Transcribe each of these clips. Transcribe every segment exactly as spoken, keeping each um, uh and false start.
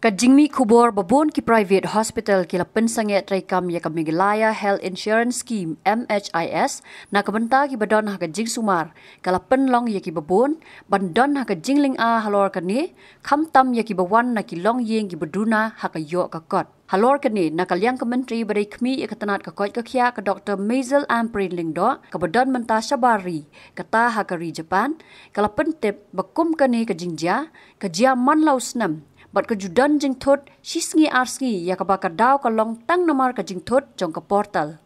Ka jingmih khubor ba bun ki private hospital ki la pynsangeh treikam ïa ka Meghalaya Health Insurance Scheme, M H I S, na ka bynta kiba don ha ka jingsumar, ka la pynlong ïa kiba bun ban don ha ka jinglynga halor kane, khamtam ïa kiba wan na ki longïing kiba duna ha ka ïoh ka kot. Halor kane, na ka liang ka Myntri ba dei khmih ïa ka tnad ka koit ka khiah, ka Doktor Maisel Ampareen Lyngdoh, kaba don mynta shabar ri, kata ha ka ri Japan, ka la pyntip ba kum kane ka jingjia, ka jia man la u snem, bad ka ju don jingthut shi sngi ar sngi, ïa kaba ka daw ka long tang namar ka jingthut jong ka portal.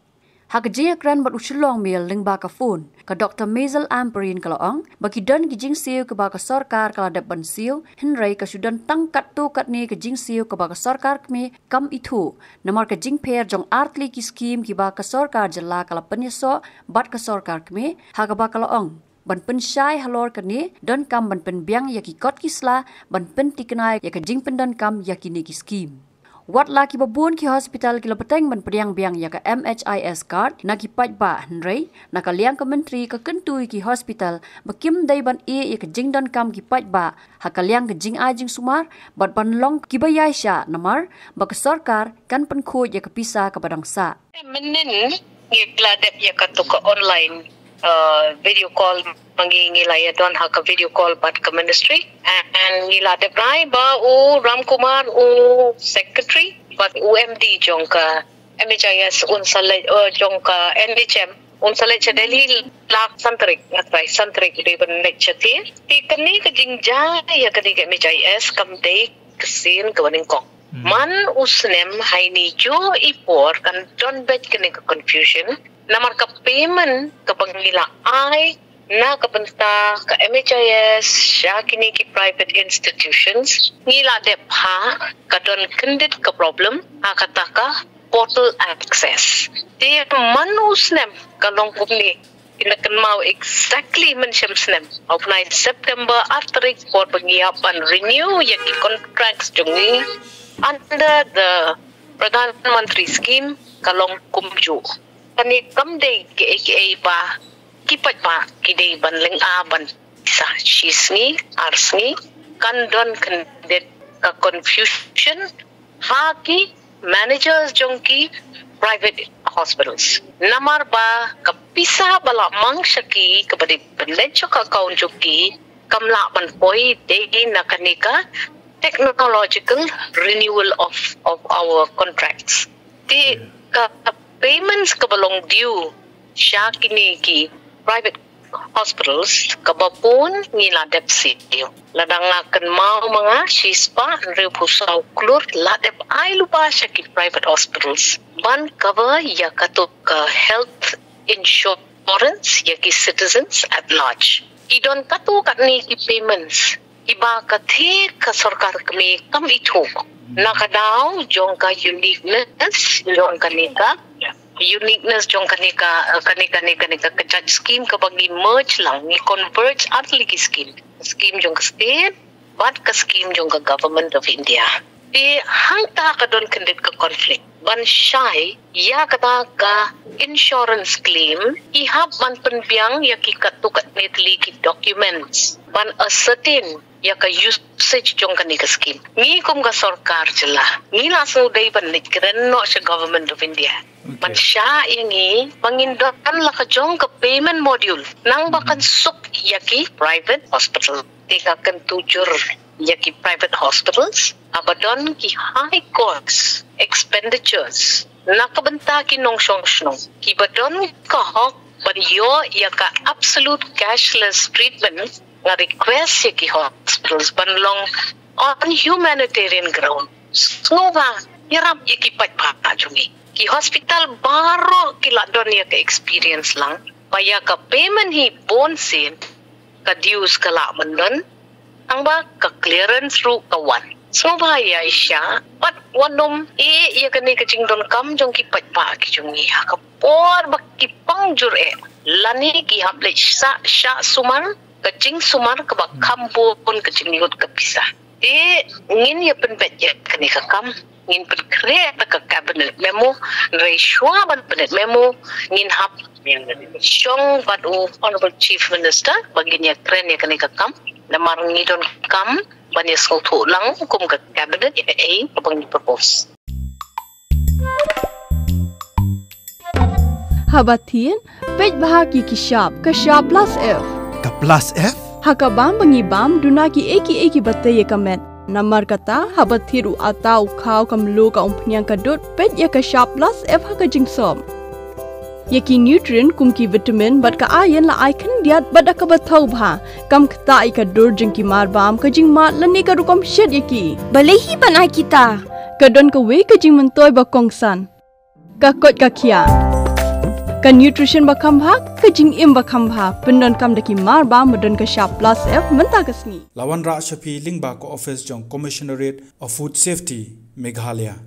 Ha ka jingïakren bad u Shillong Mail lyngba ka phone, ka Doktor Maisel Ampareen ka la ong ba ki don ki jingsiew kiba ka sorkar ka la dep ban siew, hynrei ka shu don tang katto katne ka jingsiew kaba ka sorkar kmie kam ithuh, namar ka jingpher jong artylli ki skim kiba ka sorkar jylla ka la pynïasoh bad ka sorkar kmie, ha kaba ka la ong ban pynshai halor kane, donkam ban pynbiang ïa ki kot ki sla ban pynthikna ïa ka jingpyndonkam ïa kine ki skim. Wat la kiba bun ki hospital ki la bteng ban pdiang biang ïa ka M H I S card na ki paidbah, hynrei na ka liang ka Myntri ka kyntu ïa ki hospital ba kim dei ban ïeh ïa ka jingdonkam ki paidbah ha ka liang ka jingai jingsumar, bad ban long kiba ïaishah, namar ba ka sorkar kan pynkhuid ïa ka pisa kaba dang sah. Mynnin ngi la dep ïa katu ka online, uh, video call, ma ngi ngi la ïa don ha ka video call bad ka ministry. And ngi la dep rai ba u Ramkumar, u secretary, bad u M D jong ka M H I S, un sa leit, uh, jong ka N H M, un sa leit sha Delhi la san tarik, ngat rai san tarik u dei ban leit shatei. Te kane ka jingjia ïa kane ka M H I S kam dei ka sien kaba nyngkong. Man u snem ha ine i por kan don beit kane ka confusion, namar ka payment kaba ngi la ai na ka bynta ka M H I S sha kine ki private institutions, ngi la dep ha ka don kyndit ka problem ha kata ka portal access. Te man u snem ka long kumne, phin da kynmaw exactly mynshem snem, ha u bnai September ar tarik, por ba ngi hap ban renew ïa ki contracts jong ngi under the Pradhan Mantri scheme, ka long kumjuh. Kane kam dei kiei kiei ba ki paidbah ki dei ban lynga ban sah shi sngi ar sngi, kan don kyndit ka confusion ha ki managers jong ki private hospitals. Namar ba ka pisa ba la mang sha ki kaba dei ban leit sha ka account jong ki kam lah ban poi dei na kane ka technological renewal of, of our contracts. Te ka payments kaba long due sha kine ki private hospitals kaba bun ngi la dep siew. Lada nga kynmaw ma nga, shispah hynriewphew saw klur la dep ai lypa sha ki private hospitals ban cover ïa katu ka health insurance ïa ki citizens at large. Ki don katto katne ki payments kiba ka thik ka sorkar kmie kam ithuh na ka daw jong ka uniqueness jong kane ka uniqueness jong kane ka, kane, kane, kane ka, ka jait scheme kaba ngi merge lang, ngi converge artylli ki scheme. Scheme jong ka state bad ka scheme jong ka Government of India. Te hangta ka don kyndit ka conflict. Ban shai ïa kata ka insurance claim, ki hap ban pynbiang ïa ki katto katne tylli ki documents ban ascertain ïa ka usage jong kane ka scheme. Ngi kum ka sorkar jylla, ngi la sngewdei ban leit kren noh sha Government of India ban shah ïa ngi ba ngin don la ka jong ka payment module, nang ba kan suk ïa ki private hospital. Te ka kyntu jur ïa ki private hospitals haba don ki high cost expenditures na ka bynta ki nongshong shnong, kiba don ka hok ban ïoh ïa ka absolute cashless treatment. Nga request ïa ki hospitals ban long on humanitarian ground. Sngewbha ïarap ïa ki paidbah jong ngi. Ki hospital baroh ki la don ïa ka experience lang ba ïa ka payment hi bun sien ka dues ka lah ban don, tang ba ka clearance ruh ka wan. Sngewbha ïa shah bad wat nym ïeh ïa kane ka jingdonkam jong ki paidbah ki jong ngi ha ka por ba ki pang jur eh lane ki hap leit shah, shah sumar, ka jingsumar kaba kham bun ka jinglut ka pisa. Te ngin ïa pynbeit ïa kane ka kam, ngin pynkhreh da ka cabinet memo, hynrei shuwa ban pynbeit memo ngin hap shong bad u Honorable Chief Minister ba ngin ïa kren ïa kane ka kam. Namar ngi donkam ban ïa sngewthuh lang kum ka cabinet ïa kaei kaba ngi propose. Haba thied, peit bha ïa ki shap, ka shap plus F. Ka plus F? Ha ka bam ba ngi bam, duna kiei kiei kiba tei ïa ka met. Namar kata, haba thied u atta, u khaw, ka mluh, ka umphniang, ka dud, peit ïa ka shap plus F ha ka jingsop. Ïa ki nutrient kum ki vitamin bad ka iron la ai khyndiat bad da kaba thaw bha. Kam ktah ïa ka dur jong ki marbam, ka jingmad lane ka rukom shet ïa ki. Balei hi ban ai kita? Ka don kawei ka jingmyntoi ba kongsan. Ka koit ka khiah. Ka nutrition ba kham bha, ka jingim ba kham bha. Pyndonkam da ki marbam ba don ka shap plus F mynta ka sngi. La wanrah sha phi lyngba ka office jong Commissionerate of Food Safety, Meghalaya.